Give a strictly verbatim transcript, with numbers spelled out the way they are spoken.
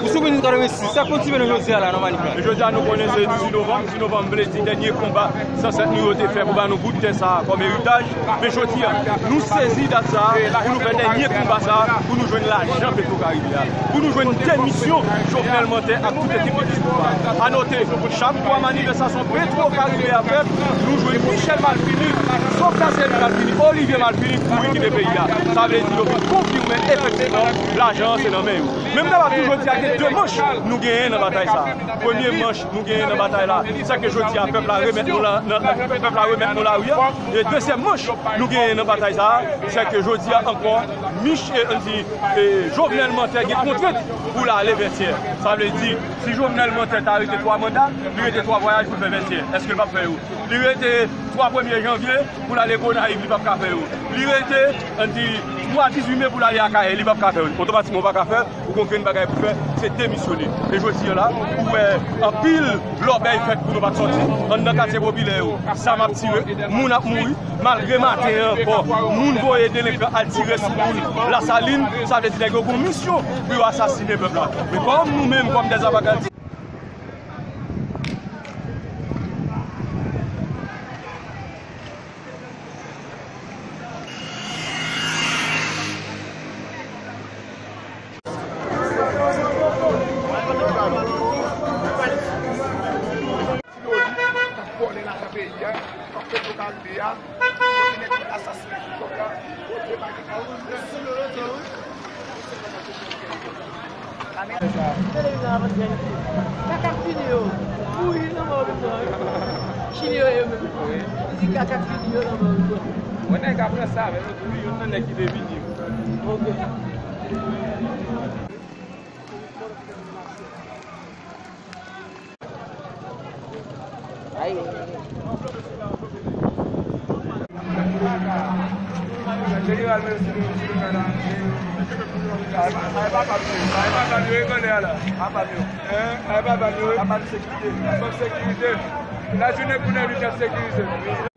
Ou sou minis katrevensis, sa k motive nou jodi a la nan manif la? E jodi a nou konnen se dizuit novanm, dizuit novanm vle di dènye konba zansèt nou yo te fè pou ba nou bout tè sa a kòm eritaj. Men jodi a, nou sezi dat sa a pou nou fè dènye konba sa a, pou nou jwenn lajan Petwokaribe a, pou nou jwenn demisyon Jovenel Mantè ak tout ekip li ki sou pouvwa a. A note, chak fwa manifestasyon Petwokaribe a fèt, nou jwenn Michel Malfini, Sofia Seri Malfini, Olivier Malfini kouri kite peyi a. Sa vle di yo vin konfime efektivman lajan an se nan men yo. Men m kapab di jodi a gen de manch nou genyen nan batay sa a. Premye manch nou genyen nan batay la, se ke jodi a pèp la remèt nou la, nan, pèp la remèt nou lari a. E dezyèm manch nou genyen nan batay sa a, se ke jodi a ankò, Mich, e, ann di, e, Jovenel Mantè gen kontrent pou l ale Vètyè. Sa vle di, si Jovenel Mantè ta rete twa manda, li rete twa vwayaj pou l fè Vètyè. Èske l p ap fè yo? Li rete twa premye janvye pou l ale Gonayiv, li p ap ka fè yo. Li rete, ann di, twa dizuit me pou l ale Akayè, li p ap ka fè yo. Otomatikman, ou pa ka fè, ou gen yon grenn bagay pou fè, se demisyone. E jodi a la, ou wè anpil lòbèy fèt pou nou pa t sòti. Anndan katye popilè yo, zam ap tire, moun ap mouri. Malgre maten an ankò, moun voye delenkan al tire sou moun Lasalin, sa vle di nèg yo gen yon misyon pou yo asasinen pèp la. Men kòm nou menm, kòm dèzapakadis, Ti Loli, k ap vòlè lajan peyi a, k ap fè yo karibe a, kote nèg yo asasinen ti kòb la, kote bagay la. Televizyon an ap gade. Kaka k fini yo. Mouri nan mò konsa. Chili yo ye menm. Yo di kaka k fini yo nan mò konsa. Mwen nèg ap nan sa, men nou di wi, youn nan nèg ki te vini. Ok. Jeneral, mèsi pou ti nou fè la. Ay, papa m yo, ay, papa m yo, e konnen ala. Papa m yo. Hein? Ay, papa m yo, e. Papa m sekirite. Fòk sekirite. Lajounen kounye a, nou ap sekirize.